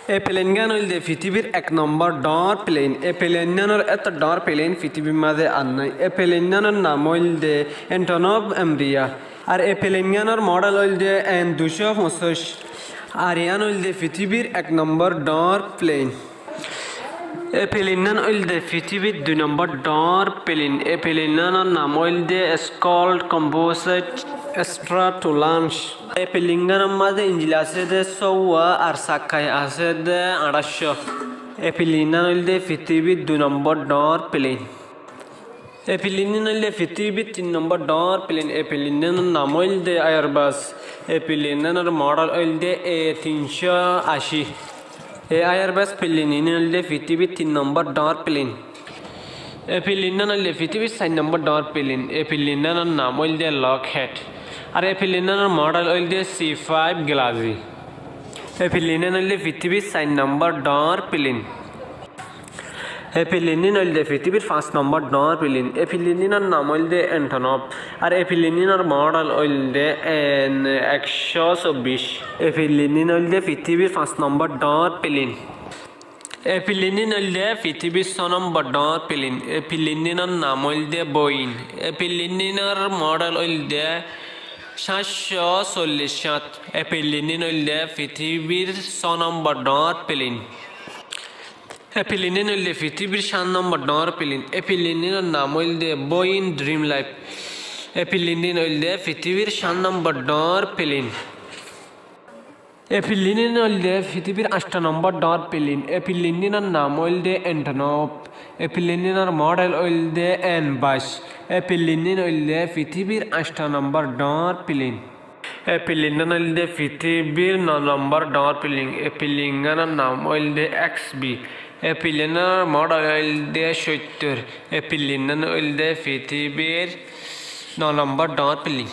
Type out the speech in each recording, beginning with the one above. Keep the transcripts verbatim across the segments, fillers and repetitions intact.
E plane gán óilde fitibir ek nombor dhoóñr plane. E plane gánor éto dhoóñr plane fitibir mazé ar nái. E plane gánor nam óilde Antonov Embraer. Ar e plane gánor model óilde N duicó foñsíc. Ar ián óilde fitibir ek nombor dhoóñr plane. E plane gán óilde fitibir dui nombor dhoóñr plane. E plane gánor nam óilde Scout Composite Extra to Launch. E plane gánor mazé injin asé dé sóuwa ar sakka asé dé añçáiccó. E plane gán óilde fitibir dui nombor dhoóñr plane. E plane gán óilde fitibir tin nombor dhoóñr plane. E plane gánor nam óilde Airbus. E plane gánor model óilde A tincó ací. E Airbus plane gán óilde fitibir tin nombor dhoóñr plane. E plane gán óilde fitibir sair nombor dhoóñr plane. E plane gánor nam óilde Lockheed. Ar e plane gánor model óilde C five Galaxy. E plane gán óilde fitibir sair nombor dhoóñr plane. E plane gán óilde fitibir fañs nombor dhoóñr plane. E plane gánor nam óilde Antonov. Ar e plane gánor model óilde N ekcó sóbbic. E plane gán óilde fitibir fañs nombor dhoóñr plane. E plane gán óilde fitibir só nombor dhoóñr plane. E plane gánor nam óilde Boeing. E plane gánor model óilde sáñtcó sollic háñt. E plane gán óilde fitibir só nombor dhoóñr plane. E plane gán óilde fitibir háñt nombor dhoóñr plane. E plane gánor nam óilde Boeing Dreamliner. E plane gán óilde fitibir háñt nombor dhoóñr plane. E plane gán óilde fitibir añctó nombor dhoóñr plane. E plane gánor nam óilde Antonov. E plane gánor model óilde N baic. E plane gán óilde fitibir añctó nombor dhoóñr plane. E plane gán óilde fitibir no nombor dhoóñr plane. E plane gánor nam óilde X B. E plane gánor model óilde cóttor. E plane gán óilde fitibir no nombor dhoóñr plane.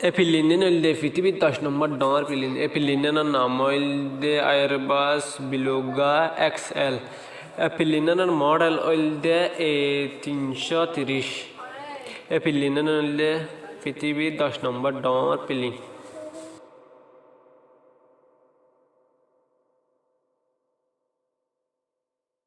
E plane gán óilde fitibir doc nombor dhoóñr plane. E plane gánor nam óilde Airbus Beluga X L. E plane gánor model óilde A tincó tiríc. E plane gán óilde fitibir doc nombor dhoóñr plane.